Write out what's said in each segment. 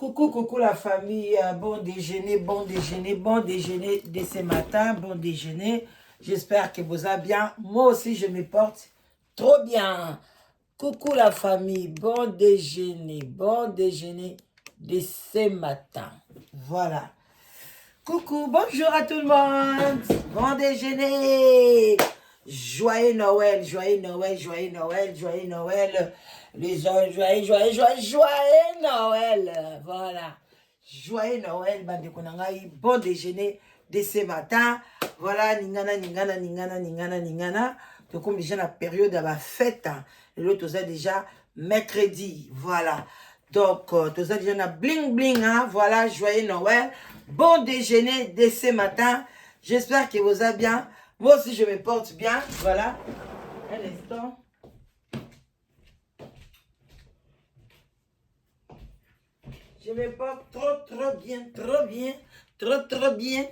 Coucou, coucou la famille, bon déjeuner, bon déjeuner, bon déjeuner de ce matin, bon déjeuner. J'espère que vous allez bien. Moi aussi, je me porte trop bien. Coucou la famille, bon déjeuner, bon déjeuner de ce matin. Voilà. Coucou, bonjour à tout le monde. Bon déjeuner. Joyeux Noël, joyeux Noël, joyeux Noël, joyeux Noël. Les gens, joyeux, joyeux, joyeux, joyeux Noël. Voilà. Joyeux Noël, bandeko na ngai. Bon déjeuner de ce matin. Voilà, ningana, ningana, ningana, ningana, ningana. Tokomi déjà la période ya ba fête. Lelo toza déjà mercredi. Voilà. Donc, toza déjà na bling bling. Hein? Voilà, joyeux Noël. Bon déjeuner de ce matin. J'espère que vous allez bien. Moi aussi, je me porte bien. Voilà. Un instant. Je me porte trop, trop bien, trop bien, trop, trop bien.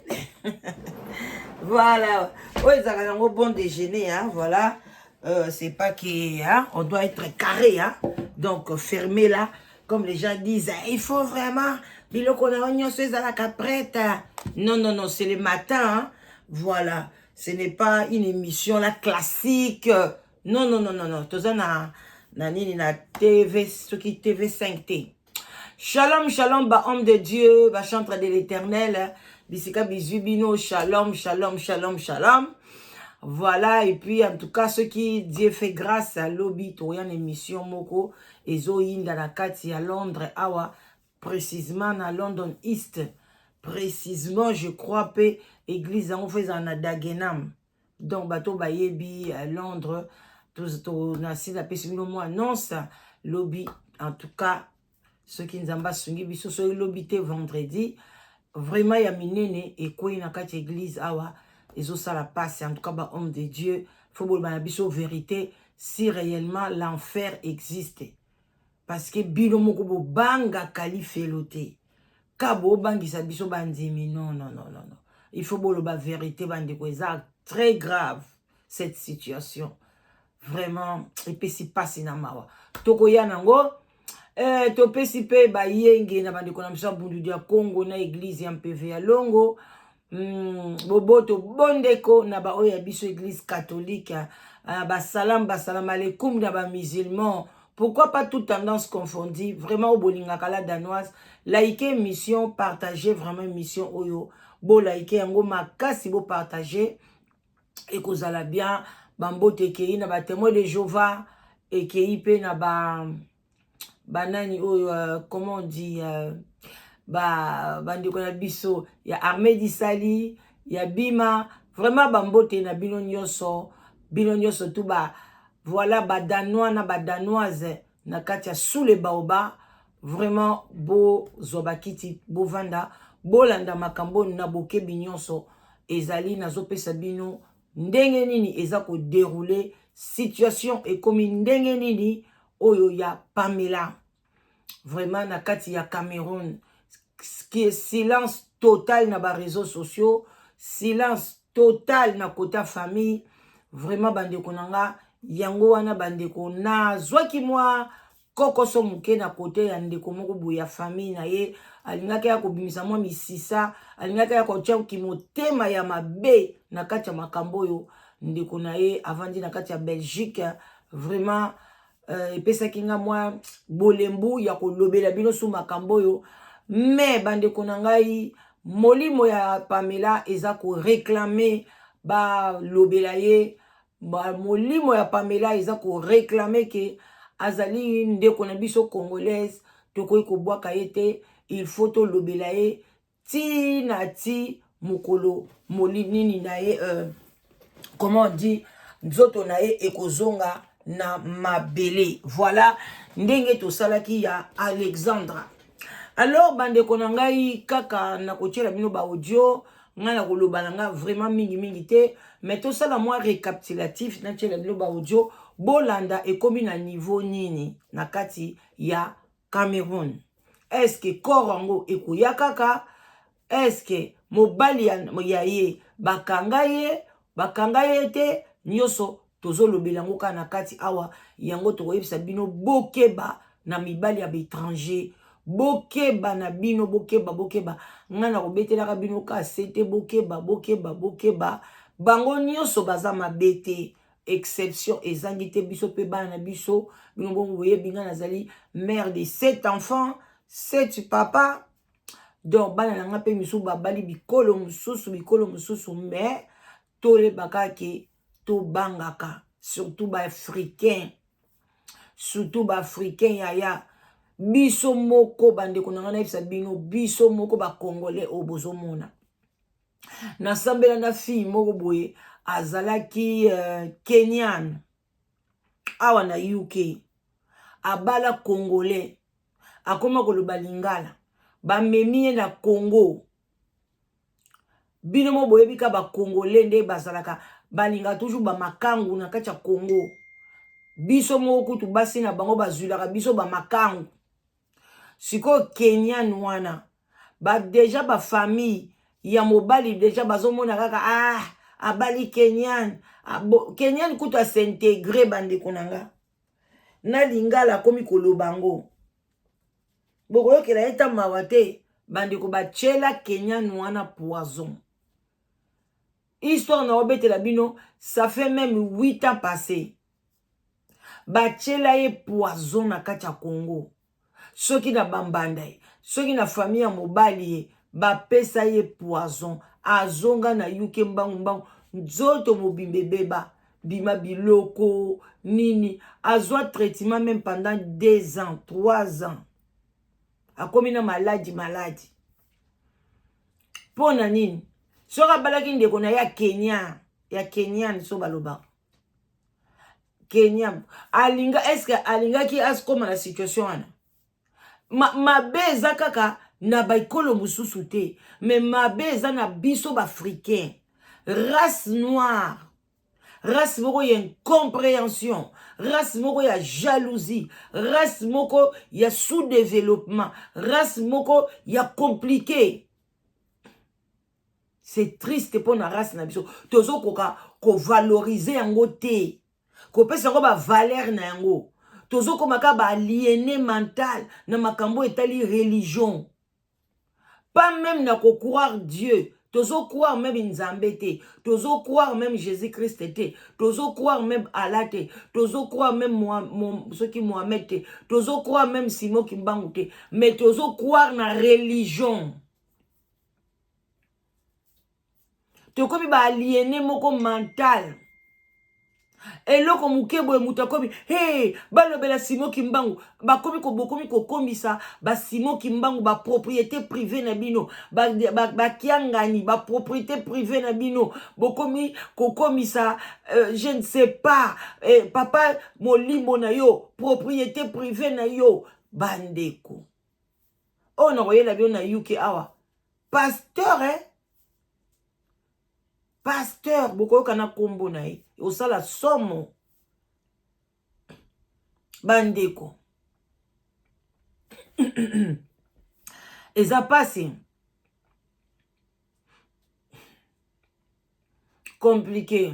Voilà. Oh, ils ont un bon déjeuner, hein. Voilà. C'est pas que, hein, on doit être carré, hein. Donc, fermé là. Comme les gens disent, il faut vraiment, biloko na nyonso ezalaka prête. Non, non, non, c'est le matin, hein. Voilà. Ce n'est pas une émission là classique. Non, non, non, non, non. Toza na, na nini, na TV, soki TV5 te. Shalom, shalom, ba homme de Dieu, ba chantre de l'Éternel. Bisika bizui bino, shalom, shalom, shalom, shalom. Voilà, et puis en tout cas, ceux qui Dieu fait grâce à lobi, toya na émission moko, ezoyinda na kati ya Londres, awa, précisément na London East. Précisément, je crois, pe église yango fo ezala na Dagenham. Donc, bato bayebi à Londres, to na si napesi bino mwa annonce, lobi, en tout cas, soki Nzambe asungi biso, soki lobi te vendredi, vraiment ya minene ekwei na kati ya église awa, ezosala passe. En tout cas, ba homme de Dieu, faut boloba na biso vérité, si réellement l'enfer existe. Parce que bino moko bobangaka lifelo te. Ka bobangisa biso bandimi, non, non, non, non, non. Il faut boloba vérité, bandeko, eza très grave cette situation. Vraiment, epesi pasi na mawa. Tokoya nango, topesi pe bayenge na bandeko na biso ya Bundu ya Congo na église ya MPV ya Longo. Boboto bondeko na ba oyo ya biso église catholique, basalam, basalam alaikum na ba musulmans. Pourquoi pas toute tendance confondue? Vraiment, au bolingaka la danoise, likez mission, partagez vraiment mission oyo. Bo likez yango makasi, bo partager ekozala bien. Bambote ekei na ba témoin de Jéhovah, ekei pe na ba banani oyo, comment on dit, ba bandeko na biso ya armée d'Isali, ya Bima. Vraiment bambote na bino nyonso, bino nyonso tout ba, voilà, ba danois na ba danoise na kati ya sous le baobab. Vraiment bozwa bakiti, bovanda, bolanda makambo na bokebi nyonso. Ezali nazopesa bino ndenge nini eza kodérouler situation, ekomi ndenge nini oyo ya Pamela vraiment na kati ya Cameroun, qui est silence total na ba réseaux sociaux, silence total na kota famille. Vraiment bandeko na nga, yango wana bandeko nazwaki mwa kokoso moke na kote ya ndeko moko boye ya famille na ye, alingaki ya kobimisa mwa misisa, alingaki ya kotia motema ya mabe na kati ya makambo oyo ndeko na ye avandi na kati ya Belgique. Vraiment, epesaki nga mwa bolembu ya kolobela bino su makambo oyo. Me bandeko na ngai, molimo ya Pamela eza koréclamer balobela ye. Molimo ya Pamela eza koréclamer ke azali ndeko na biso congolaise, tokoki kobwaka ye te. Il faut tolobela ye ti na ti mokolo moli nini na ye, comment on dit, nzoto na ye ekozonga na mabele. Voilà ndenge tosalaki ya Alexandra. Alors bandeko na ngai, kaka na kotiela bino ba audio, ngai na koloba na ngai vraiment mingimingi te, mais tosala mwa récapitulatif. Natiela bino ba audio, bolanda ekomi na niveau nini na kati ya Cameroun. Est-ce corps yango ekoya kaka? Est-ce mobali ya ye bakanga ye, bakanga ye te? Nyonso tozolobela yango kaka na kati awa. Yango tokoyebisa bino, bokeba na mibali ya baétranger. Bokeba na bino, bokeba, bokeba. Ngai nakobetelaka bino ka sete, bokeba, bokeba, bokeba. Bango nyonso baza mabe te, exception ezangi te. Biso mpe bana na biso, bino bongo boyebi ngai nazali mère de 7 enfants, 7 papa. Donc bana na ngai mpe misusu babali bikolo mosusu, bikolo mosusu, mais toyebaka ke tobangaka, surtout baafricain, surtout baafricain yaya. Biso moko, bandeko na ngai, nayebisa bino, biso moko bacongolais oyo bozomona, nasambela na fille moko boye, azalaki kenyan awa na UK, abala congolais, akoma koloba lingala, bamemi ye na Congo. Bino mo boyebi ka bacongolais nde bazalaka, balingaka toujours bamakangu na kati ya Congo. Biso moko kutu basi na bango bazwilaka biso bamakangu. Sikoyo kenyan wana, ba déjà bafamille ya mobali déjà bazomona kaka, ah, abali kenyan. Kenyan kutu as'intégrer, bandeko na nga, na lingala akomi koloba yango, bokoyokela ye ta mawa te. Bandeko, batiela kenyan wana poison. Histoire na obetela bino, ça fait même 8 ans passé. Batiela ye poison na kati ya Congo, soki na bambanda ye, soki na famille ya mobali ye, bapesa ye poison. Azonga na UK mbangu mbangu, nzoto mobimba ebeba, bima biloko nini. Azwa traitement même pendant 2 ans, 3 ans, akomi na maladi, maladi. Mpo na nini? Soki abalaki ndeko na ye ya Kenya, ya kenyan, so balobaka Kenya, alinga, est-ce alingaki akóma na situation wana? Mabe eza kaka na baekolo mosusu te, mais mabe eza na biso baafricain, race noire, race moko ya incompréhension, race moko ya jalousie, race moko ya sous-développement, race moko ya compliqué. C'est triste mpo na race na biso, tozokoka kovaloriser yango te, kopesa yango bavaleur na yango. Tozokoma kaka baaliéné mental na makambo etali religion, pas même na kocroire Dieu. Tozocroire même Nzambe te, tozocroire même Jésus Christ te, tozocroire même Allah te, tozocroire même soki Mohamed te, tozocroire même Simon Kimbangu te, mais tozocroire na religion. Tokomi baaliéné moko mental. Eloko moke boye, moto akomi, hey, balobela Simon Kimbangu, bakomi, bokomi kokomisa basimon Kimbangu bapropriété privé na bino, bakiangani bapropriété privé na bino, bokomi kokomisa je ne sais pas, eh, papa molimo na yo propriété privé na yo. Bandeko, oyo nakoyela bino na UK awa, pasteur, eh? Pasteur, bokoyoka na nkombo na ye, osala somo. Bandeko, eza pasi, compliqué.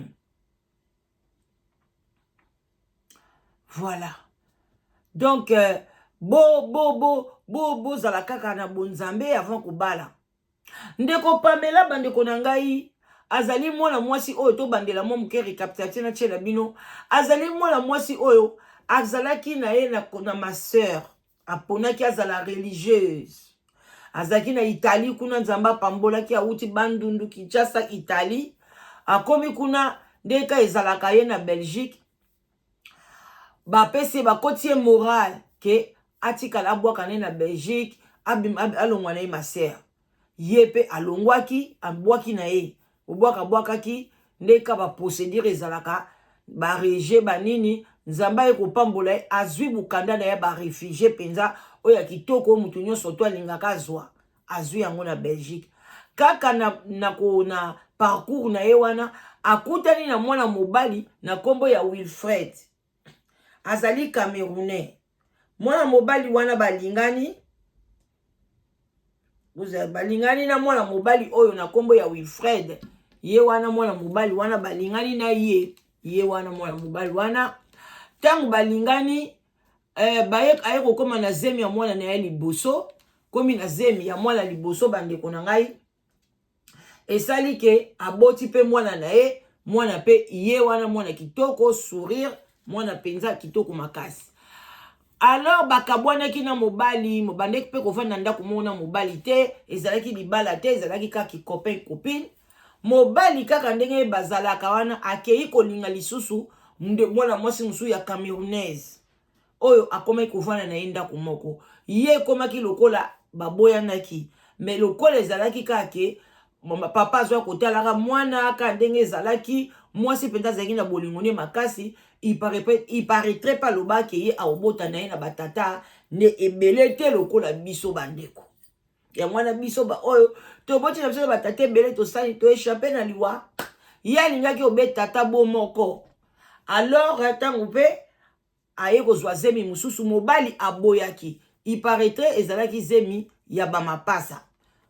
Voilà, donc bo bo bo bo bozala kaka na bonzambe avant kobala. Ndeko Pamela, bandeko na ngai, azali mwana mwasi oyo tobandela mwa moke récapitulatif na tiela bino. Azali mwana mwasi oyo azalaki na ye na ma sœur, aponaki azala religieuse. Azalaki na Italie kuna, Nzambe apambolaki, awuti Bandundu, Kinshasa, Italie, akomi kuna. Ndeka ezalaka ye na Belgique, bapesi ye, bakoti ye moral ke atikala, abwaka ne na Belgique, alongwa na ye. Ma sœur, ye mpe alongwaki, abwaki na ye, obwaka, abwakaki. Ndeka baprocédure ezalaka, barejet, banini. Nzambe aye kopambola ye, azwi bukanda na ye, baréfugié mpenza oyo ya kitoko, oyo motu nyonso to alingaka azwa, azwi yango na Belgique. Kaka na parcours na ye wana, akutani na mwana mobali na nkombo ya Wilfred, azali camerounais. Mwana mobali wana balingani, balingani na mwana mobali oyo na nkombo ya Wilfred. Ye wana mwana mobali wana balingani na ye, ye wana mwana mobali wana, ntango balingani, aye kokóma na zemi ya mwana na ye liboso. Komi na zemi ya mwana liboso, bandeko na ngai, esali ke aboti mpe mwana na ye. Mwana mpe ye wana, mwana kitoko, sourire, mwana mpenza kitoko makasi. Alors bakabwanaki na mobali. Mobandeki mpe kovanda ndako moko na mobali te. Ezalaki libala te, ezalaki kaka copain copine. Mobali, kaka ndenge bazalaka wana, akei kolinga lisusu mwana mwasi mosusu ya Camerounaise oyo akomaki kovanda na ye ndako moko. Ye ekomaki lokola baboyanaki, mais lokola ezalaki kaka ke papa azwa kotalaka mwana, kaka ndenge ezalaki, mwasi mpenza azalaki na bolingo nde makasi. Il paraîtrait mpe alobaki ye aobota na ye na batata nde ebele te lokola biso bandeko. Yango wana biso baoyo toboti na biso na batata ebele, tosali toéchapper na liwa. Ye alingaki obeta tata bo moko. Alors ntango mpe aye kozwa zemi mosusu, mobali aboyaki. Il paraîtrait ezalaki zemi ya bamapasa.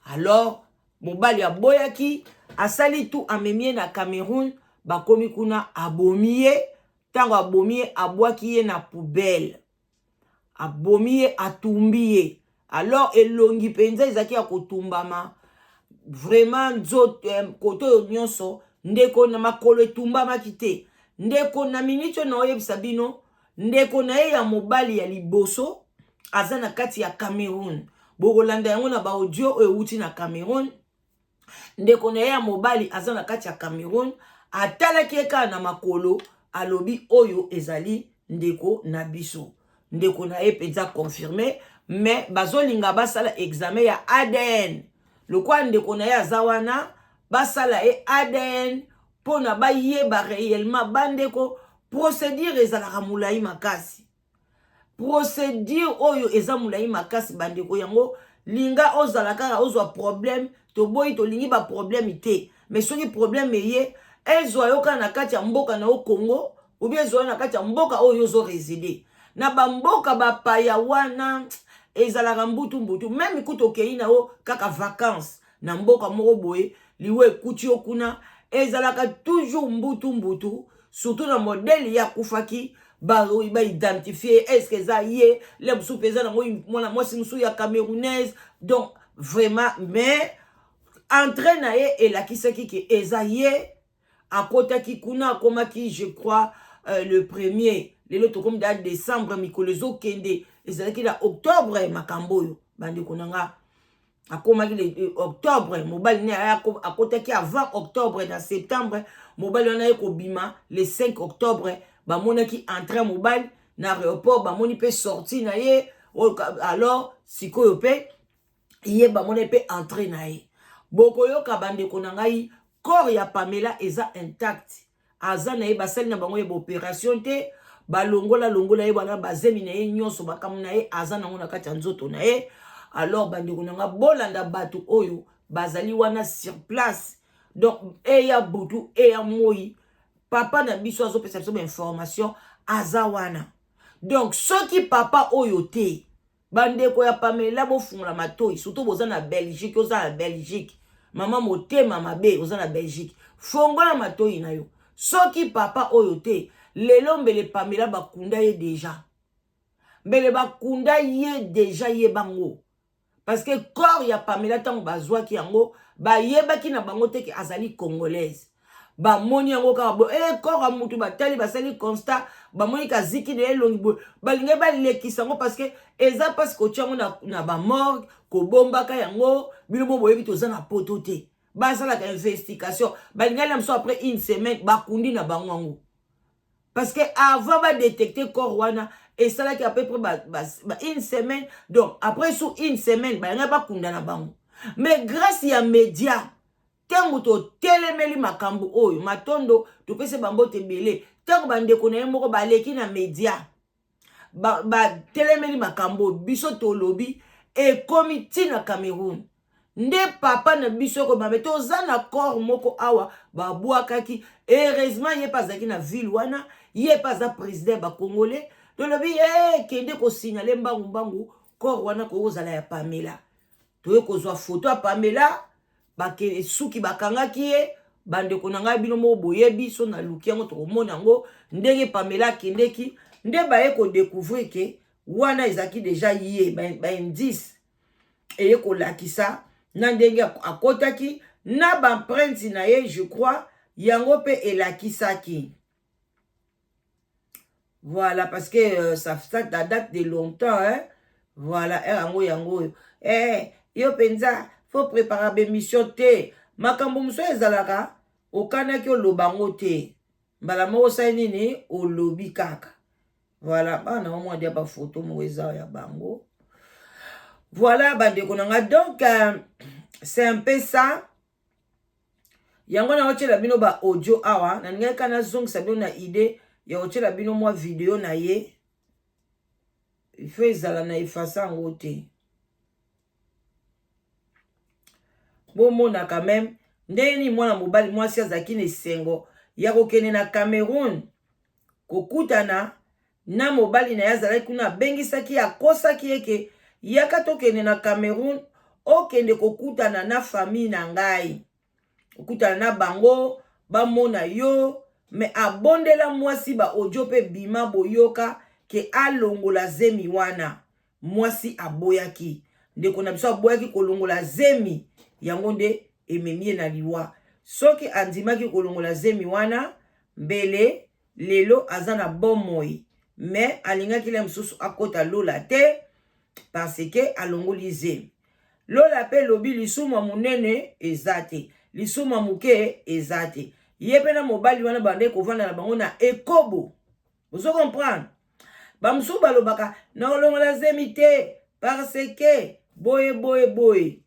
Alors mobali aboyaki, asali tu, amemi ye na Cameroun. Bakomi kuna, abomi ye. Ntango abomi ye, abwaki ye na poubelle, abomi ye, atumbi ye. Alors elongi mpenza ezalaki ya kotumbama vraiment, nzoto kote oyo nyonso, ndeko, na makolo etumbamaki te. Ndeko, na miniti oyo naoyebisa bino, ndeko na ye ya mobali ya liboso aza na kati ya Cameroun. Bokolanda yango na baaudio oyo euti na Cameroun. Ndeko na ye ya mobali aza na kati ya Cameroun, atalaki ye kaka na makolo, alobi oyo ezali ndeko na biso, ndeko na ye mpenza confirmé. Mais bazolinga basala examen ya ADN. Lokola ndeko na ye aza wana, basala ye ADN mpona bayeba réellement. Bandeko, procédure ezalaka molai makasi, procédure oyo eza molai makasi, bandeko. Yango linga ozala kaka ozwa problème, toboyi, tolingi baproblème te. Mais soki problème eye, ezwa yo kaka na kati ya mboka na yo Congo, ou bien ezwa yo na kati ya mboka oyo ozorésider. Na bamboka bapaya wana ezalaka mbutu mbutu. Même kutu okei na yo kaka vacance na mboka moko boye, liwa ekuti yo kuna, ezalaka toujours mbutu mbutu, surtout na modèle ye akufaki. Baidentifier est-ce eza ye le mosusu mpe eza nango mwana mwasi mosusu ya Camerounaise. Donc vraiment, mais entrée na ye elakisaki ke eza ye. Akotaki kuna, akomaki, je crois, le premier. Lelo tokomi da décembre, mikolo ezokende. Ezalaki na octobre makambo oyo, bandeko na nga. Akomaki le octobre, mobali ne akotaki avant octobre, na septembre. Mobali wana ye kobima le 5 octobre. Bamonaki entrée mobali na aéroport, bamoni mpe sortie na ye. Alors sikoyo mpe ye bamoni mpe entrée na ye. Bokoyoka, bandeko na ngai, corps ya Pamela eza intact, aza na ye. Basali na bango ye baopération te, balongola longola ye wana bazemi na ye nyonso, makambo na ye aza nango na kati ya nzoto na ye. Alors bandeko na nga, bolanda bato oyo bazali wana sur place. Donc eya butu, eya moi, papa na biso azopesa biso bainformation, aza wana. Donc soki papa oyo te, bandeko ya Pamela, bofungola matoi, surtout boza na Belgique. Oza na Belgique, mama motema mabe, oza na Belgique, fongola matoi na yo. Soki papa oyo te, lelo mbele Pamela bakunda ye déjà, mbele bakunda ye déjà. Ye bango, parce que corps ya Pamela, ntango bazwaki yango, bayebaki na bango te ke azali Congolaise. Bamoni yango kaka boye, corps ya mutu. Batali, basali constat, bamoni kaziki na elongi boye. Balingi balekisa yango parce que eza mpasi kotia yango na bamorgue, kobombaka yango. Bino mo boyebi, toza na poto te. Basalaka investigation, balingaki na biso après une semaine bakundi na bango yango, parce que avant badétecter corps wana, esalaki à peu près ba une semaine. Donc après sous une semaine, balingai bakunda na bango. Mais grâce ya média, ntango totelemeli makambo oyo, matondo, topesi bambote ebele. Ntango bandeko na ye moko baleki na média, batelemeli ba makambo oyo biso tolobi, ekomi ntina Cameroun nde papa na biso ekobame. Toza na corps moko awa babwakaki. Heureusement ye mpe azalaki na ville wana, ye mpe aza président ya bacongolais. Tolobi e kende kosignaler mbangu mbangu, corps wana koki kozala ya Pamela. Toye kozwa foto ya Pamela, suki bakangaki ye. Bandeko na ngai, bino moko boyebi, so naluki yango, tokomona yango ndenge Pamela akendeki nde baye kodécouvrir ke wana ezalaki déjà ye, baindice ba. eye kolakisa na ndenge akotaki na baempreinte na ye, je crois yango mpe elakisaki. Voilà, parce que ça date de longtemps, hein. Voilà, yango yango oyo. Eh, yo mpenza faut préparer bémission te. Makambo mosusu ezalaka okanaki oloba yango te, mbala moko osali nini, olobi kaka. Voilà, bana omwa dia bafoto moko eza ya bango. Voilà, bandeko na nga, donc c'est un peu ça. Yango na otiela bino ba audio awa, nalingaki kaka nazongisa bino na idée ya kotiela bino mwa video na ye. Il faut ezala na efasa yango te, bomona quand même ndenge nini mwana mobali mwasi azalaki na esengo ya kokende na Cameroun kokutana na mobali na ye. Azalaki kuna, abengisaki, akosaki eke yaka tokende na Cameroun, okende kokutana na famille na ngai, okutana na bango, bamona yo. Me abondela mwasi, ba audio mpe bima, boyoka ke alongola zemi wana. Mwasi aboyaki, ndeko na biso aboyaki kolongola zemi, yango nde ememi ye na liwa. Soki andimaki kolongola zemi wana, mbele lelo aza na bomoi, me alingaki le mosusu akota lola te, parce que alongoli zemi. Lola mpe elobi lisumu ya monene eza te, lisumu ya moke eza te. Ye mpe na mobali wana bandeki kovanda na bango na ekobo. Ozo comprendre? Bamosusu balobaka na kolongola zemi te parce que boye boye boye.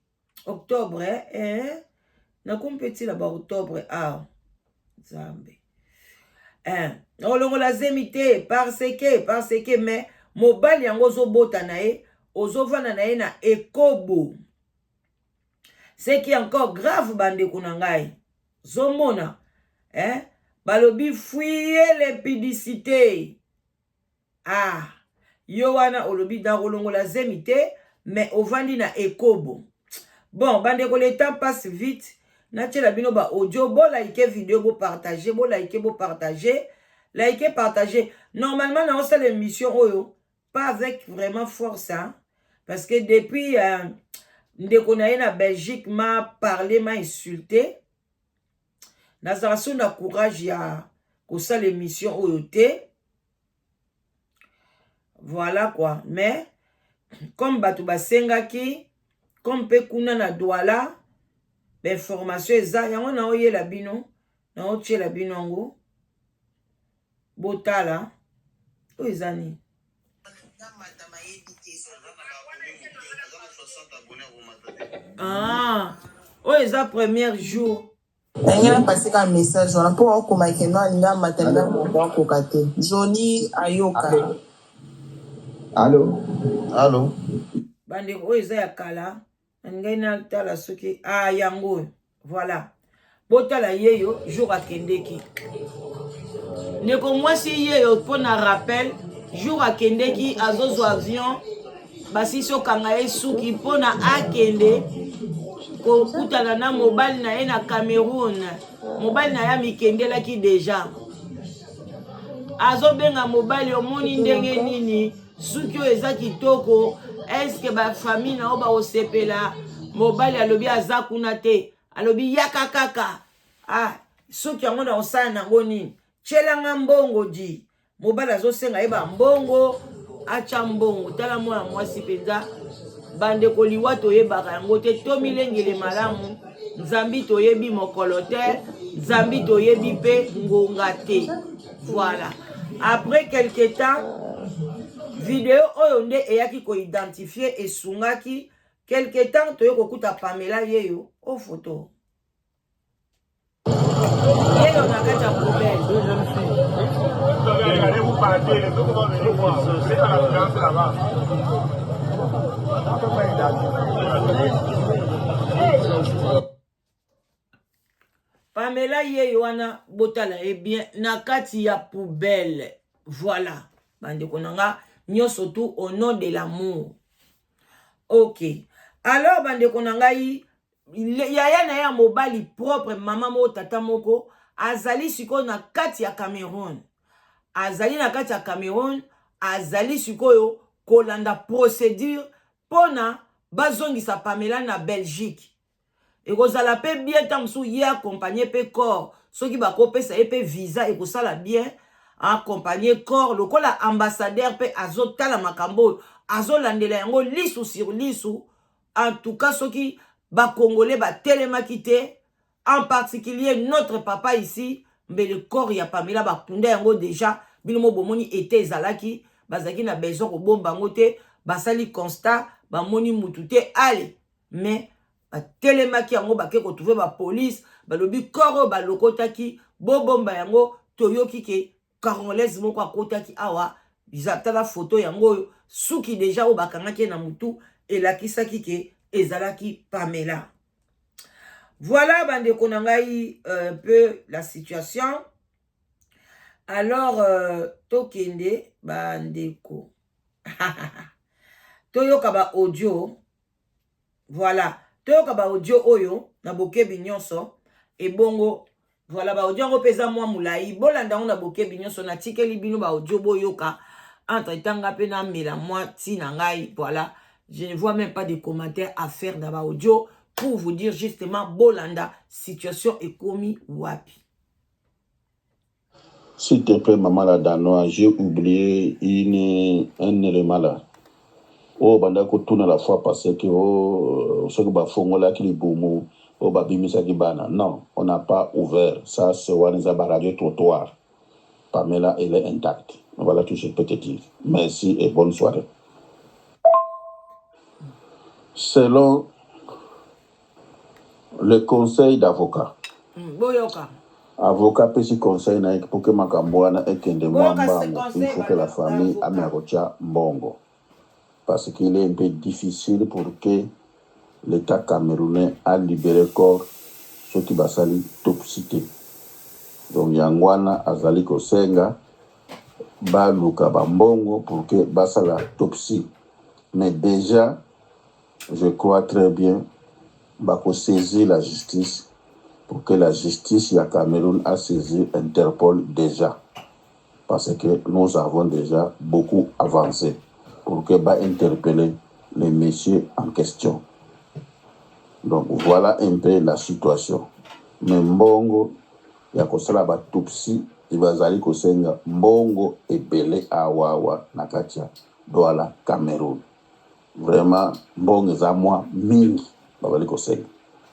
Octobre, eh? Nakomi mpe ntina ba octobre awa, Nzambe, eh, nakolongola zemi te parce que mais mobali yango ozobota na ye, ozovanda na ye na ekobo, ce qui est encore grave. Bandeko na ngai, zomona, eh? Balobi fuyez l'impudicité. Ah, yo wana olobi nakolongola zemi te, mais ovandi na ekobo. Bon, bandeko, le temps passe vite. Natiela bino ba audio, bolike video, bopartage, bolike, bopartage, like, partage. Normalement naosala émission oyo pas avec vraiment force, hein? Parce que depuis ndeko na ye na Belgique m'a parlé, m'a insulté, nazala so na courage ya kosala émission oyo te. Voilà quoi. Mais comme bato basengaki, comme mpe kuna na Douala bainformation eza, yango naoyela bino, naotiela bino yango, botala oyo eza nini. Ah, oyo eza premier jour. Ndenge napasi kaka message wana mpo akoma keno alingi amata, alingi amata, akoka te. Joni ayoka. Allo? Allo? Bandeko, oyo eza ya kala, ngai natala soki, ah, yango oyo. Voilà, botala yeyo jour akendeki, ndeko mwasi yeyo. Mpo na rappel, jour akendeki, azozwa avion, basisi okanga ye suki mpo na akende kokutana na mobali na ye na Cameroun. Mobali na ye amikendelaki deja, azobenga mobali: "Omoni ndenge nini suki oyo eza kitoko? Eske bafamille na oyo bakosepela?" Mobali alobi aza kuna te, alobi yaka kaka. Ah, suki yango na kosala nango nini? Tielanga mbongo di. Mobali azosenga ye bambongo, atya mbongo. Tala mwana mwasi mpenza. Bandeko, liwa toyebaka yango te. Tomilengele malamu. Nzambi toyebi mokolo te, Nzambi toyebi mpe ngonga te. Voilà, après quelque temps, video oyo nde eyaki koidentifie, esungaki. Quelque temps toye kokuta Pamela yeyo o photo yeyo na kati ya poubelle. Regardez, vous partez, les autres vont venir voir. Vous êtes à l'ambulance là-bas. Pamela yeyo wana, botala ye bien na kati ya poubelle. Voilà, bandeko na nga, nyonso tout au nom de l'amour. Ok, alors bandeko na ngai, yaya na ye ya mobali propre, mama moko tata moko, azali sikoyo na kati ya Cameroun, azali na kati ya Cameroun, azali sikoyo kolanda procédure mpona Bazongisa Pamela na Belgique. Ekozala mpe bien ntango mosusu ye accompagne mpe corps, soki bakopesa ye mpe visa, ekosala bien accompagne corps lokola ambassadeur mpe azotala makambo oyo, azolandela yango lisu sur lisu. En tout cas, soki Bakongolais batelemaki te, en particulier notre papa ici, mbele corps ya Pamela bakunda yango déjà. Bino mo bomoni ete ezalaki, bazalaki na besoin kobomba yango te. Basali constat, bamoni mutu te, ale mais batelemaki yango, bake kotrouver bapolice, balobi corps oyo balokotaki, bobomba yango. Toyoki ke Congolaise moko akotaki awa, tala foto yango oyo, suki déjà oyo bakangaki ye na mutu elakisaki ke ezalaki Pamela. Voilà, bandeko na ngai, un peu la situation. Alors tokende, bandeko, toyoka baaudio. Voilà, toyoka baaudio oyo na bokebi nyonso. Ebongo voilà, baaudio yango mpe eza mwa molai, bolanda yango na bokebi nyonso. Natikeli bino baaudio, boyoka. Entre temps mpe namela mwa ntina ngai. Voilà, je ne vois même pas de commentaires à faire na baaudio pour vous dire justement, bolanda situation ekomi wapi. S'il te plaît, maman la Danoise, j'ai oublié un élément là. Oh, banda kotuna la fois passée que oh, soki bafongolaki libumu oyo babimisaki bana. Non, on n'a pas ouvert ça, c'est wana eza baradio trottoir. Pamela, elle est intacte. Voilà tout ce que je peux te dire. Merci et bonne soirée. Selon le conseil d'avocat, Boyoka. Avocat apesi conseil na ye pour que makambo wana ekende mwa Boyoka mbangu, il conseil faut que la famille d'avocat. Ameka kotia mbongo parce qu'il est un peu difficile pour que l'État camerounais a libéré corps soki basali autopsie te. Donc yango wana azali kosenga baluka bambongo pour que basala autopsie. Mais déjà, je crois très bien bakosaisir la justice pour que la justice ya Cameroun a saisi Interpol déjà, parce que nous avons déjà beaucoup avancé pour que ba interpeller les messieurs en question. Donc voilà un peu la situation. Mais mbongo ya kosala baautopsie, bazali kosenga mbongo ebele awawa na kati ya Douala, Cameroun. Vraiment, mbongo eza mwa mingi bazali kosenga.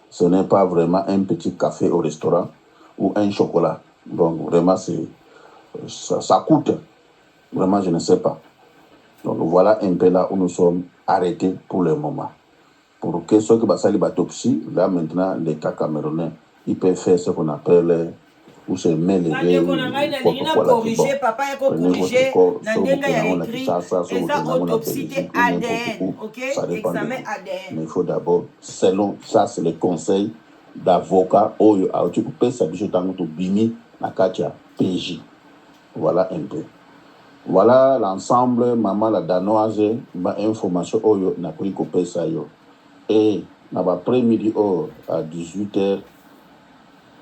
Ce n'est pas vraiment un petit café au restaurant ou un chocolat. Donc vraiment, c'est ça, ça coûte. Vraiment, je ne sais pas. Donc voilà un peu là où nous sommes arrêtés pour le moment. Pour que ceux qui basali autopsie, là maintenant, l'État camerounais, il peut faire ce qu'on appelle ou se met Bandeko na ngai, nalingi na corrige papa ya kocorriger na ndenge ya écrit. Eza autopsie te, ADN. Ok, examen ADN. Mais il faut d'abord, selon ça, c'est le conseil d'avocat oyo auti kopesa biso ntango tobimi na kati ya PJ. Voilà un peu, voilà l'ensemble, mama la Danoise, bainformation oyo nakoki kopesa yo. E na baprès-midi oyo, à 18 heures,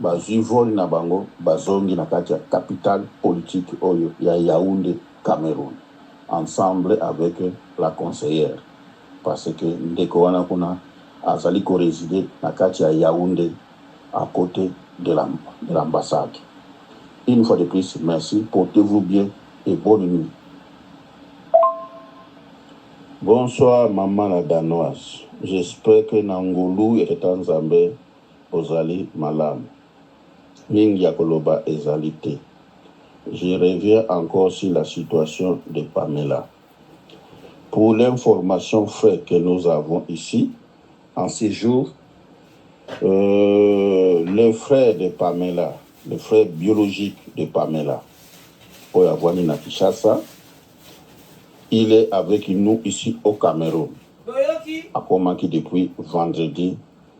bazwi vol na bango, bazongi na kati ya capitale politique oyo ya Yaoundé, Cameroun, ensemble avec la conseillère, parce que ndeko wana kuna azali korésider na kati ya Yaoundé, à côté de l'ambassade. Une fois de plus, merci, portez-vous bien et bonne nuit. Bonsoir, maman la Danoise. J'espère que na ngolu ya Tata Nzambe ozali malamu. Mingi ya koloba ezali te. Je reviens encore sur la situation de Pamela. Pour l'information fait que nous avons ici, en ces jours, le frère de Pamela, le frère biologique de Pamela, oyo avandi na Kinshasa, il est avec nous ici au Cameroun. Boyoki. Akomaki depuis vendredi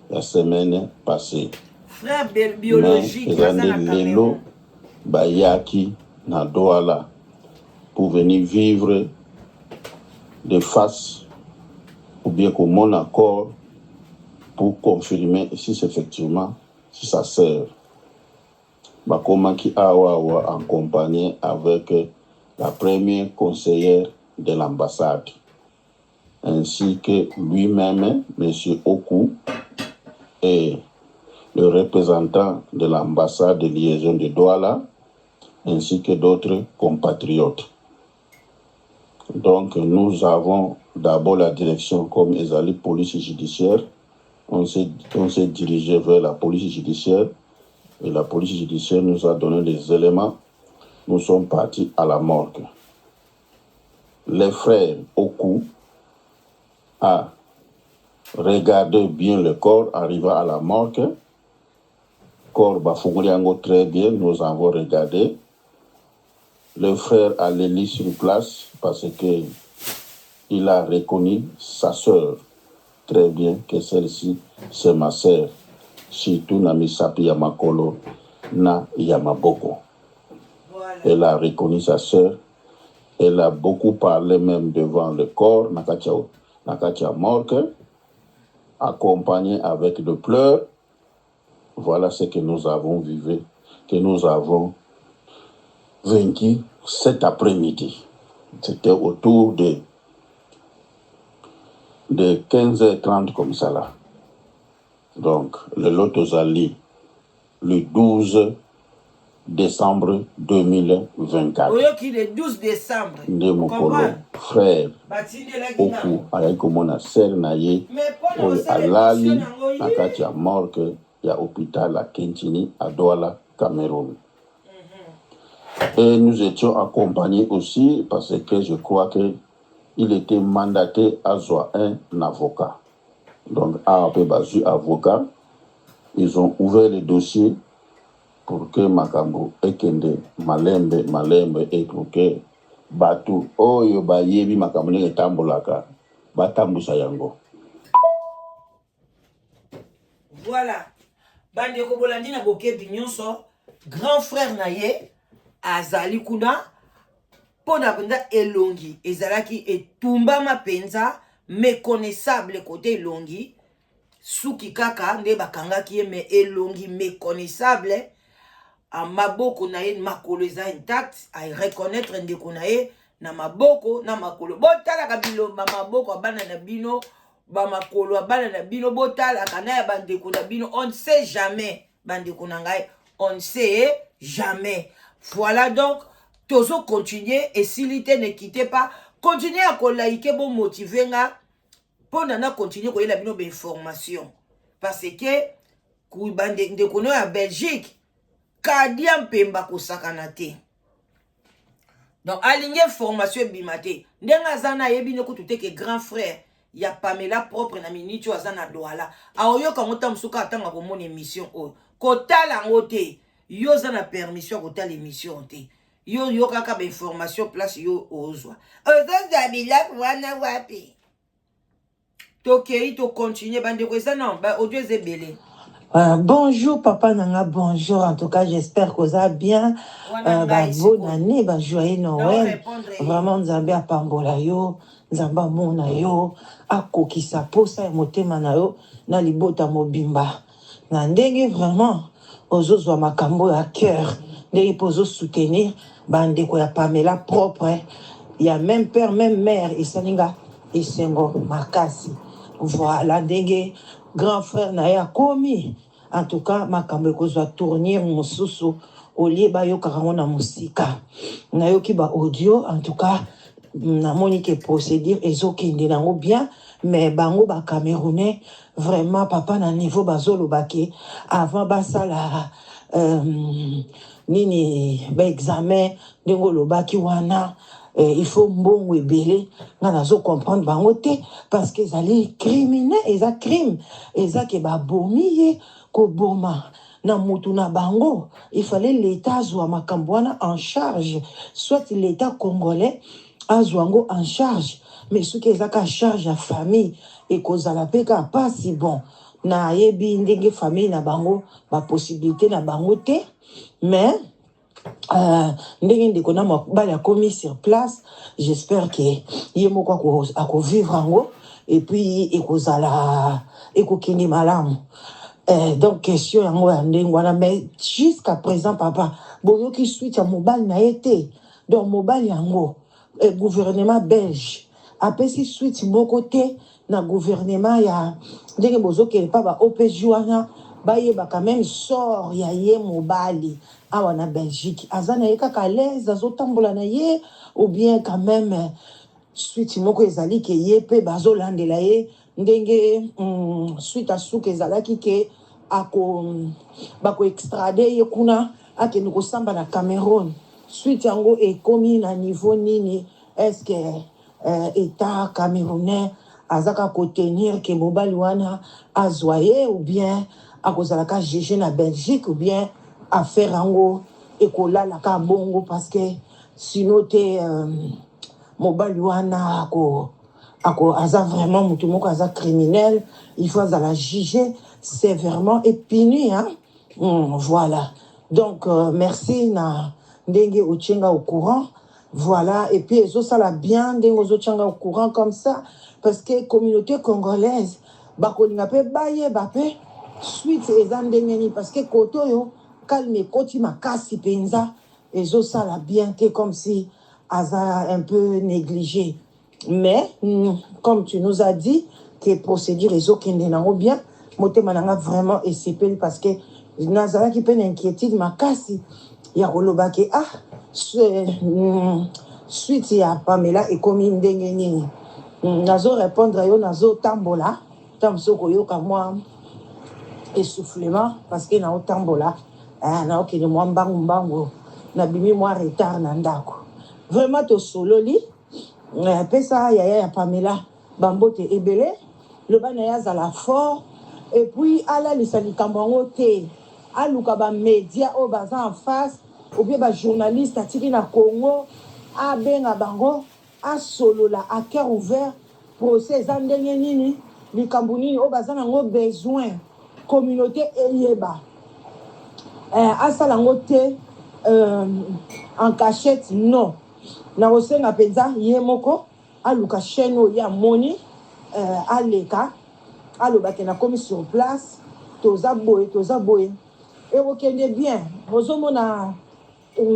la semaine passée. Frère biologique eza nde lelo bayaki na Douala pour venir vivre de face ou bien komona corps pour confirmer si c'est effectivement si sa sœur. Bakomaki awa awa en compagnie avec la première conseillère de l'ambassade. ainsi que lui-même, M. Oku, et le représentant de l'ambassade de liaison de Douala, ainsi que d'autres compatriotes. Donc, nous avons d'abord la direction comme Ezali police judiciaire. On s'est dirigé vers la police judiciaire et la police judiciaire nous a donné les éléments. Nous sommes partis à la morgue. Les frères Oku a regardé bien le corps arrivant à la morgue. Corps bafungoli yango très bien, nous avons regardé. Le frère a leli sur place parce que il a reconnu sa sœur très bien que celle-ci c'est ma sœur, surtout na misapi ya makolo na ya maboko. Voilà. Elle a reconnu sa sœur. Elle a beaucoup parlé même devant le corps, na kati ya morgue, accompagné avec de pleurs. Voilà ce que nous avons vécu, que nous avons vaincu cet après-midi. C'était autour de 15h30 comme ça là. Donc, le Lotozali, le 12 décembre 2024. Oyoki le 12 décembre. Nde mokolo Comprendre? frère Batindelaki Oku nango. ayaki komona sœur na ye Mais mpona oyo kosala alali émission nango na ye. kati ya morgue ya hôpital ya Kentini à Douala, Cameroun. Et nous étions accompagnés aussi parce que je crois que il était mandaté à azwa un avocat. Donc, awa mpe bazwi avocat, ils ont ouvert le dossier pour que makambo ekende malembe malembe et pour que bato oyo bayebi makambo ndenge etambolaka batambusa yango. Voilà. Bandeko bolandi na bokebi nyonso, grand frère na ye azali kuna mpo na mpenza elongi ezalaki etumbama mpenza méconnaissable kote elongi suki kaka nde bakangaki ye me elongi méconnaissable maboko na ye makolo eza intact areconnaître ndeko na ye na maboko na makolo. Botalaka bilomba maboko ya bana na bino, bamakolo ya bana na bino, botalaka na ya bandeko na bino. On ne sait jamais, bandeko na ngai, on ne sait jamais. Voilà, donc tozo continuer, esili te. Ne quittez pas, continuer ya koliker, bomotiver nga mpo na continuer koyela bino bainformation parce que ndeko no ya Belgique kadia mpemba kosakana te. Donc alingi information ebima te ndenge aza na ayebi ne kutu te ke grand frère ya Pamela propre na miniti oyo aza na Douala. Aoyoka yango ntango mosusu kaka ntango akomona émission oyo. Kotala yango te, yo oza na permission ya kotala émission te. Yo yokaka bainformation place yo ozwa, ozozwa biloko wana wapi. Tokei, tocontinue bandeko, eza na baaudio eza ebele. Bonjour papa nanga, bonjour. En tout cas, j'espère que vous allez bien. Wana Bah, ngai bonne sikoyo année, bah, joyeux Noël. naorépondre ye. Vraiment, Nzambe apambola yo, Nzambe amona yo, akokisa posa ya motema na yo, na libota mobimba. Na ndenge vraiment, ozozwa makambo ya cœur, ndenge mpo ozosoutenir bandeko ya Pamela propre, ya même père, même mère, esalinga esengo makasi. Voilà, ndenge grand frère na ye akomi. En tout cas, makambo ekozwa tournure mosusu olie bayokaka yango na mosika. Nayoki baaudio, en tout cas namoni ke procédure ezokende nango bien, mais bango bacamerounais vraiment papa na niveau bazoloba ke avant basala nini baexamen ndenge olobaki wana il faut mbongo ebele. Nga nazocomprendre bango te parce que ezali criminel, eza crime, eza ke babomi ye koboma na mutu na bango. Il fallait l'État azwa makambo wana en charge, soit l'État congolais azwa yango en charge, mais soki eza ka charge ya famille ekozala mpe ka mpasi. Bon, nayebi ndenge famille na bango bapossibilité na bango te, mais ndenge ndeko na mobali akomi sur place, j'espère ke ye moko akovivre yango et puis ekozala ekokende malamu. Donc question yango ya ndenge wana, mais jusqu'à présent papa boyoki suite ya mobali na ye te. Donc mobali yango gouvernement belge Apesi suite moko te na gouvernement ya ndenge bozokende pa ba OPJ wana bayeba quand même sort ya ye mobali awa na Belgique. Aza na ye kaka à l'aise, azotambola na ye ou bien quand même suite moko ezali ke ye pe bazolandela ye ndenge suite asuka ezalaki ke ako bako extrade ye kuna akende kosamba na Cameroun. Suite yango ekomi na niveau nini? Est-ce que Etat camerounais aza kaka ko tenir ke mobali wana azwa ye ou bien akozala ka juge na Belgique ou bien affaire yango ekolala ka bongo parce que sinon te mobali wana ako ako aza vraiment mutu moko aza criminel, il faut azala juge sévèrement et puni hein. Voilà donc merci na ndenge otie nga au courant. Voilà, et puis ezosala bien ndenge ozotia nga au courant comme ça parce que communauté congolaise bakolinga mpe bayeba mpe suite eza ndenge nini parce que kote oyo calme ekoti makasi mpenza, ezosala bien te comme si aza un peu négligé. Mais comme tu nous as dit que procédure ezokende nango bien, motema na nga vraiment esepeli parce que nazalaki mpe na inquiétude makasi ya koloba ke ah suite ya Pamela ekomi ndenge nini. Nazo répondre yo, nazotambola ntango mosusu koyoka mwa essoufflement parce que naotambola, naokende mwa mbangu mbangu, nabimi mwa retard na ndako. Vraiment tosololi. Pesa yaya ya Pamela bambote ebele, loba na ye azala fort et puis alalisa likambo yango te, aluka bamédia oyo baza en face ou bien bajournaliste atiki na Congo, abenga bango, asolola à cœur ouvert procès eza ndenge nini, likambo nini oyo baza nango besoin communauté eyeba. Asala yango te en cachette, non. Nakosenga mpenza ye moko aluka chaîne oyo ye amoni, aleka alobake nakomi sur place, toza boye, toza boye, ekokende bien. Ozomona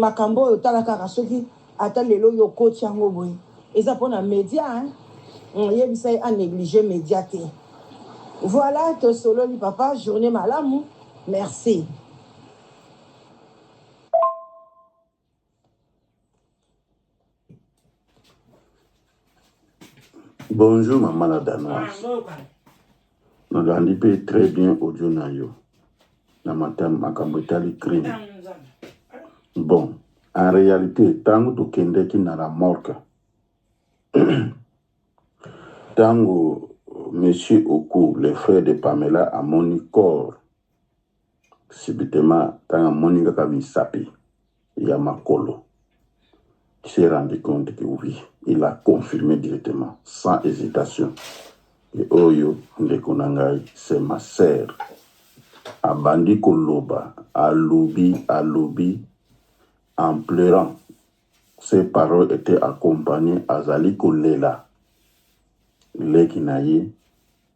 makambo oyo, tala kaka soki ata lelo yo okoti yango boye, eza mpona média hein? Yebisa ye anéglige média te. Voilà, tosololi papa, journée malamu, merci. Bonjour maman la danoise. Nolandi mpe très bien audio na yo na makambo etali crime. Bon, en réalité ntango tokendeki na la morgue, ntango monsieur Oku, le frère de Pamela, amoni corps, subitement ntango amoni kaka misapi ya makolo, il s'est rendu compte que oui, il a confirmé directement sans hésitation que oyo ndeko na ngai, c'est ma sœur. Abandi koloba, alobi, alobi en pleurant. Ses paroles étaient accompagnées, azali kolela leki na ye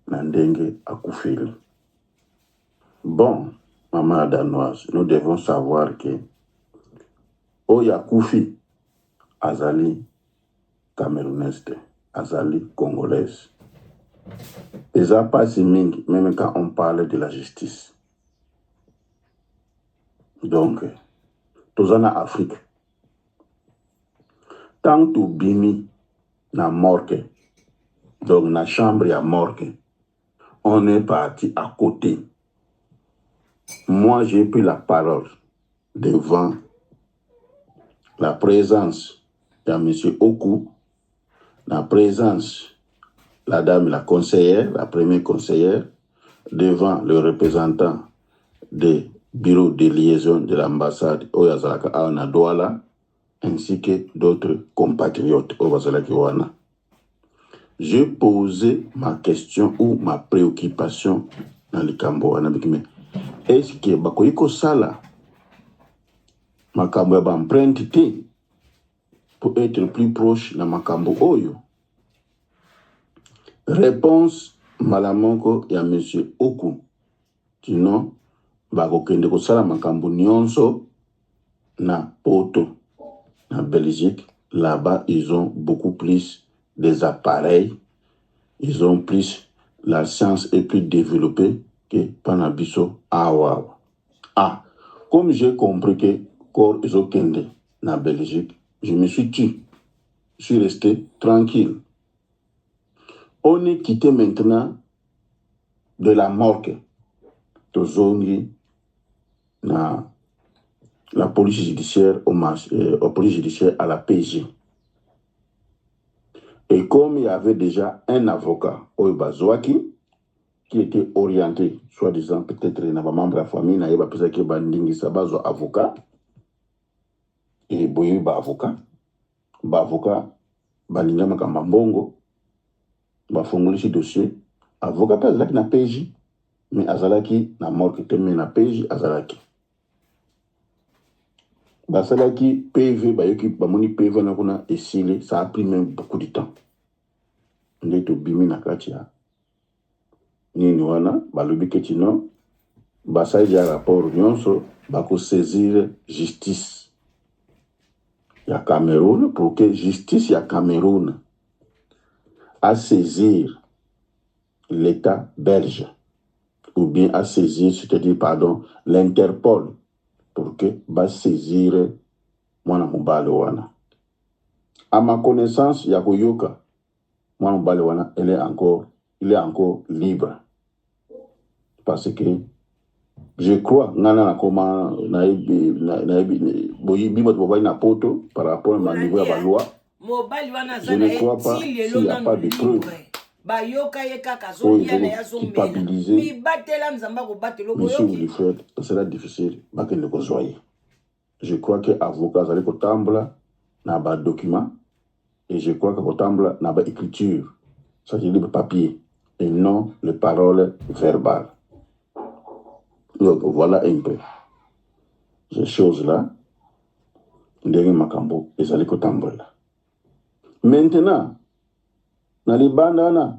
na ndenge akufeli. Bon, maman la danoise, nous devons savoir que oyo akufi azali camerounaise te, azali congolaise. Eza pasi mingi, même quand on parle de la justice. Donc toza na Afrique, tant tobimi na morgue, donc na chambre ya morgue, on est parti à côté. Moi, j'ai pris la parole devant la présence de monsieur Oku, la présence la dame la conseillère, la première conseillère, devant le représentant des bureaux de liaison de l'ambassade oyo azalaka awa na Douala, ainsi que d'autres compatriotes oyo bazalaki wana. J'ai posé ma question ou ma préoccupation na likambo wana biki, mais est-ce que bakoki kosala makambo ya baempreinte te pour être plus proche na makambo oyo? Réponse mbala moko ya monsieur Oku, sinon bakokende kosala makambo nyonso na Poto, na Belgique. Là-bas, ils ont beaucoup plus. des appareils, ils ont plus, la science est plus développée que pana biso awa. Ah, comme j'ai compris que corps ezokende na Belgique, je me suis tu. Je suis resté tranquille. On est quitté maintenant de la morgue. Tozongi na la police judiciaire au, au police judiciaire à la PG. Et comme il y avait déjà un avocat oyo bazwaki qui était orienté, soi-disant peut-être na ba membre ya famille na ye bapesaki bandingisa bazwa avocat, et boyebi ba avocat, ba avocat balinga makambo ya mbongo, bafongolisi dossier. Avocat mpe azalaki na PJ, mais azalaki na morgue te, mais na PJ azalaki. Basalaki PV, bayoki, bamoni PV wana kuna esili, ça a pris même beaucoup de temps. Nde tobimi na kati ya nini wana, balobi ke tino basali ya rapport nyonso, bakosaisir justice ya Cameroun pour que justice ya Cameroun a saisir l'État belge ou bien à saisir, c'est-à-dire, pardon, l'Interpol pour que basaisir mwana mobali wana. À ma connaissance, ya koyoka, mwana mobali wana, il est encore libre. Parce que je crois, ngana na koma nayebi nayebi boyibi bato bavandi na poto par rapport na niveau ya baloi. Mobali wana Je ne crois pas s'il n'y a pas de preuve bayoka ye kaka azolia na ye, azomela. Mibatela, Nzambe akobatela. Monsieur Wilfred, ça sera difficile bakende kozwa ye. Je crois que avocat azali kotambola na badocument et je crois que kotambola na baécriture, ça veut dire papier et non les paroles verbales. Donc voilà un peu ces choses là ndenge makambo ezali kotambola. Maintenant, na libanda wana,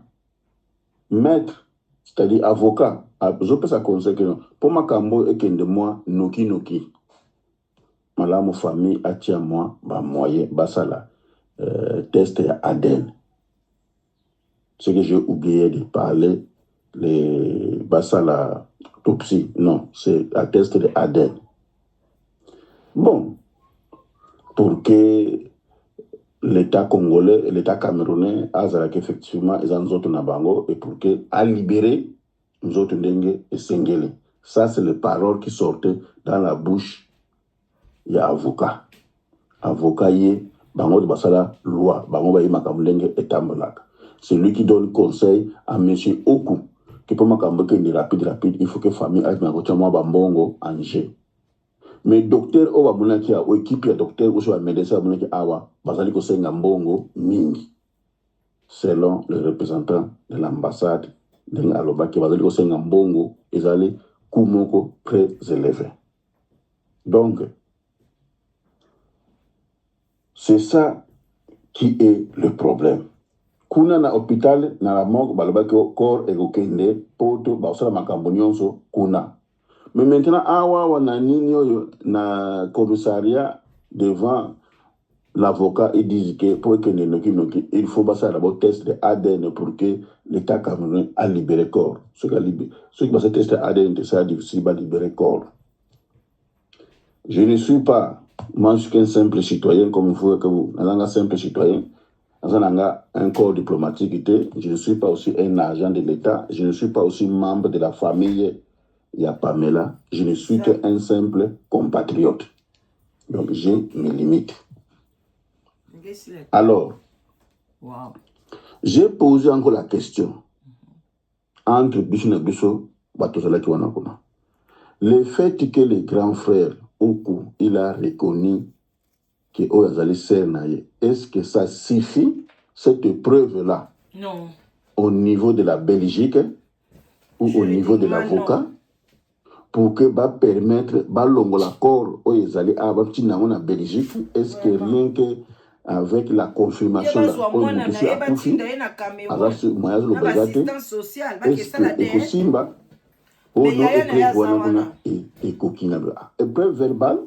maître, c'est-à-dire avocat, azopesa conseil ke mpo makambo ekende mwa nokinoki malamu, famille atia mwa bamoyen, basala test ya ADN. Ce que j'ai oublié de parler, les basala autopsie, non, c'est un test de ADN. Bon, pour que l'État congolais et l'État camerounais azalaki effectivement eza nzoto na bango et pour que alibérer nzoto ndenge esengeli. Ça, c'est les paroles qui sortaient dans la bouche ya avocat. Avocat ye, bango basala loi, bango baye makambo ndenge etambolaka. C'est lui qui donne conseil à monsieur Oku ke mpo makambo ekende rapide rapide, il faut que famille azima kotia mwa bambongo en jeu. Mais docteur oyo bamonaki awa, équipe ya docteur oso bamédecin bamonaki awa, bazali kosenga mbongo mingi selon le représentant de l'ambassade. Ndenge alobaki, bazali kosenga mbongo ezali coût moko très élevé. Donc c'est ça qui est le problème. Kuna na hôpital, na la morgue, balobaki corps ekokende poto, bakosala makambo nyonso kuna. Mais maintenant, awa awa na nini oyo na commissariat, devant l'avocat, ils disent que pour ekende noki noki, il faut basala d'abord test de ADN pour que l'État camerounais a libéré corps. Soki basala test de ADN te, ça difficile balibérer corps. Je ne suis pas, moi, je suis qu'un simple citoyen comme vous, que vous nazanga simple citoyen, naza nanga un corps diplomatique te. Je ne suis pas aussi un agent de l'État, je ne suis pas aussi membre de la famille ya Pamela, je ne suis qu'un simple compatriote. Donc j'ai mes limites. Alors, j'ai posé encore la question entre biso na biso bato ozalaki wana kuna. Le fait que le grand frère Oku, il a reconnu que oyo azali sœur na ye, est-ce que ça suffit, cette preuve là Non. au niveau de la Belgique ou au niveau de l'avocat pour que bapermettre balongola corps oyo ezali awa, batinda yango na Belgique? Est-ce que rien que avec la confirmation la oyo moto si akufi, aza moyen azoloba eza te, est-ce que ekosimba oyo no épreuve wana kuna ekoki na épreuve verbale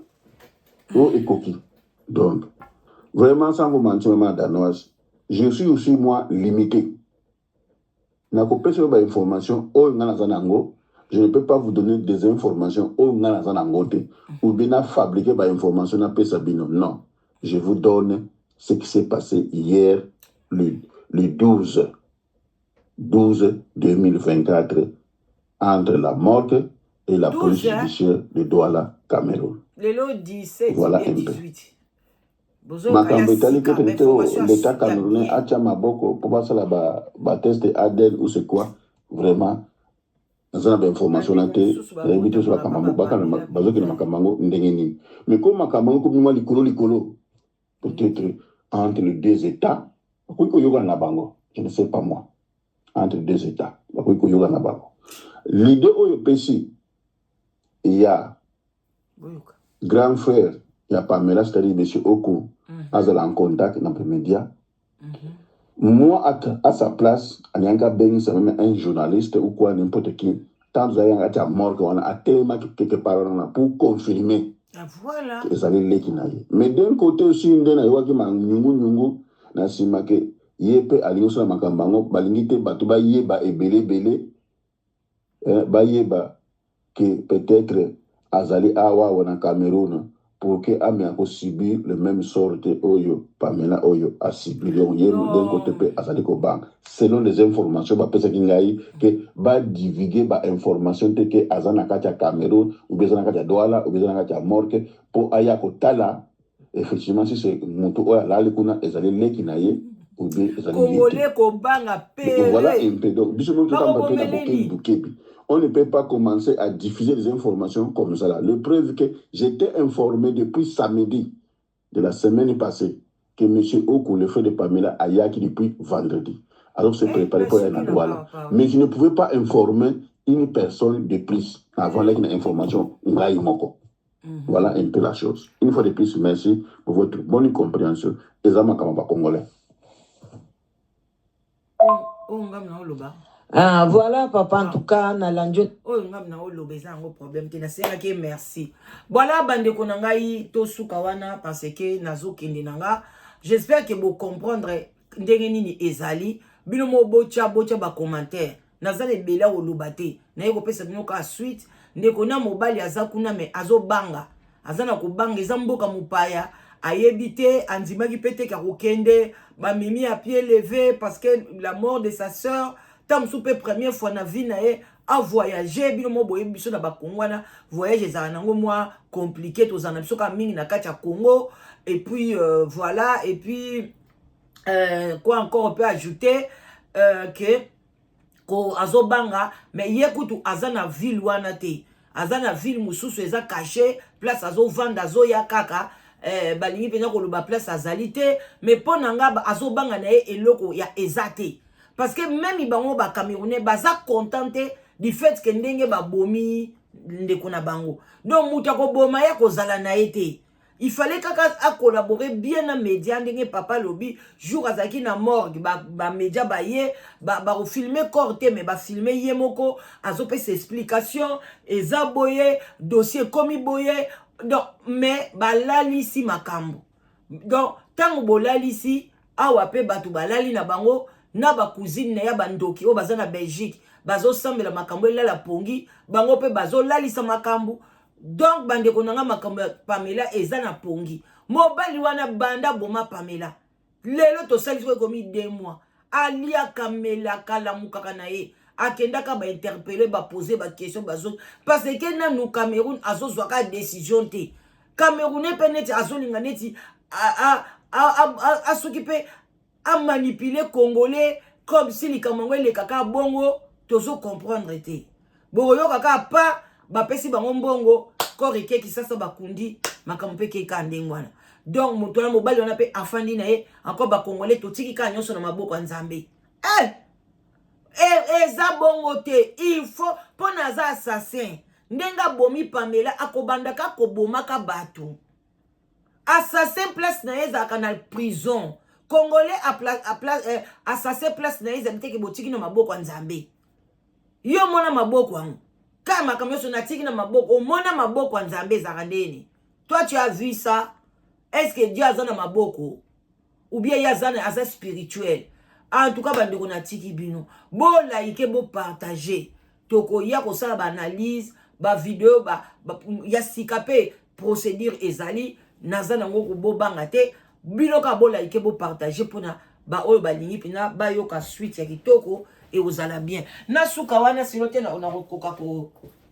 oyo ekoki? Donc vraiment, sans vous mentir, mama danoise. Je suis aussi moi limité. Nakopesa yo ba information oyo nga naza na yango. Je ne peux pas vous donner des informations oyo nga naza na yango te, ou bien na fabriquer ba information napesa bino. Non, je vous donne ce qui s'est passé hier, le 12 12 2024, entre la morgue et la 12, police hein? judiciaire de Douala, Cameroun. Lelo 17 Voilà bien un peu. 18, bozoyoka ya Makambo etali sika, kete te o bainformation ya l'État ya camerounais bien. atia maboko mpo basala batest ADN ou c'est quoi. Vraiment, naza na bainformation na Bandeko te. mosusu Nayebi te so babotamaka makambo pa yango bapamela bazokende mpenza. Makambo yango ndenge nini? Mais ko makambo yango komima likolo likolo, peut-être entre les deux états bakoki koyokana na bango. Je ne sais pas, moi. Entre deux états bakoki koyokana na bango. L'idée oyo epesi ya Boyoka. grand frère ya Pamela, c'est-à-dire monsieur Oko, azala en contact na média. Moi, à sa place, alingaki abengisa même un journaliste ou quoi, n'importe qui. Tant tozalaki na kati ya morgue wana, atelemaki quelque part wana pour confirmer Ah, voilà. ezali leki na ye. Mais d'un côté aussi, nde nayokaki manyungunyungu na nsima ke ye mpe alingi kosala makambo yango, balingi te bato bayeba ebele ebele, bayeba ke peut-être azali awa awa na Cameroun, pour ke ameka kosubir le même sort te oyo Pamela oyo asubir. Donc ye, d'un côté Non. mpe azali kobanga, selon les informations bapesaki ngai, ke badivulguer bainformation te ke aza na kati ya Cameroun, ou bien aza na kati ya Douala, ou bien aza na kati ya morgue, mpo aya kotala effectivement si c'est moto oyo alali kuna ezali leki na ye ou bien ezali ye te. Congolais kobanga. Donc, voilà pere. un peu. Donc biso moko totamba mpe na bokebi Bakobomeleli. Bokebi, on ne peut pas commencer à diffuser des informations comme ça là. Le preuve que j'étais informé depuis samedi de la semaine passée que M. Oku, le frère de Pamela, ayaki depuis vendredi. Alors se Eh, préparer pour aller nasuki à na Douala. papa. Mais je ne pouvais pas informer une personne de plus avant une information ngai moko. Voilà un peu la chose. Une fois de plus, merci pour votre bonne compréhension. Eza makambo ba Congolais. Oyo ngam na oloba. Ah, voilà papa, en Ah. tout cas nalandi yo. Oyo ngam na oloba eza yango problème te. Nasengaki ye merci. Voilà, bandeko na ngai, tosuka wana parce que nazokende na nga. J'espère que bocomprendre ndenge nini ezali. Bino mo botya botya bacommentaire. Naza na ebele ya koloba te. Naye kopesa bino kaka suite. Ndeko na mobali aza kuna, me azobanga, aza na kobanga. Eza mboka mopaya, ayebi te, andimaki mpe te ka kokende. Bamemi à pied levé parce que la mort de sa sœur, ta mosusu mpe première fois na vie na ye avoyage. Bino mo boyebi biso na Bakongo wana, voyage ezala nango mwa compliqué. Tozala na biso kaka mingi na kati ya Congo. Et puis voilà. Et puis quoi encore on peut ajouter que ko azobanga, mais ye kutu aza na ville wana te, aza na ville mosusu, eza caché place azovanda. Azoya kaka, balingi mpenza koloba place azali te. Mais mpo na nga, azobanga na ye, eloko ya eza te, parce que même bango Bacamerounais baza content te du fait ke ndenge babomi ndeko na bango. Donc moto akoboma ye akozala na ye te. Il fallait kaka acollaborer bien na média, ndenge papa alobi. Jour azalaki na morgue, bamédia ba baye, bakofilme ba corps te, mais bafilme ye moko azopesa explication. Eza boye, dossier ekomi boye. Donc mais balalisi makambo. Donc ntango bolalisi awa mpe bato balali na bango na bacousine na ya bandoki oyo baza na Belgique, bazosambela makambo elala pongi, bango mpe bazolalisa makambo. Donc bandeko na nga, makambo ya Pamela eza na pongi. Mobali wana, banda boma Pamela, lelo tosali soki ekomi 2 mois. Aliaka, melaka, alamukaka na ye, akendaka bainterpeller, bapose baquestion, bazo parce que nanu Cameroun azozwaka décision te. Camerounais mpe neti azolinga neti asoki mpe amanipuler Congolais, comme si likambo yango elekaka bongo. Tozocomprendre te. Bokoyoka kaka pa bapesi bango mbongo, corps ekeki sasa, bakundi, makambo mpe ekeka ndenge wana. Donc moto wana, mobali wana mpe afandi na ye encore. Bacongolais, totiki kaka nyonso na maboko ya Nzambe. Eh! Eza bongo te. Il faut mpo na aza assassin, ndenge abomi Pamela, akobandaka kobomaka bato. Assassin, place na ye ezalaka na prison. Congolais assassin, place na ye ezali teke. Botiki na maboko ya Nzambe. Yo mona maboko yango kaka, makambo nyonso natiki na maboko. Omona maboko ya Nzambe ezalaka ndeni? Toi, tu as vu ça? Est ce que Dieu aza na maboko? Ou bien ye aza, aza spirituel. En tout cas, bandeko, natiki bino, bolike, bopartage. Tokoya kosala baanalyse, bavideo ba, ya sika mpe procédure ezali naza nango. Kobobanga te, bino kaka bolike, bopartage mpona baoyo balingi mpena bayoka suite ya kitoko. Ekozala bien na suka wana, sino te nakokoka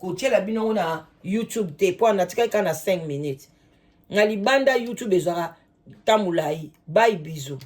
kotiela bino yango na YouTube te, mpo natikali kaka na 5 minutes na libanda. YouTube ezwaka ta molai. Bai, biso.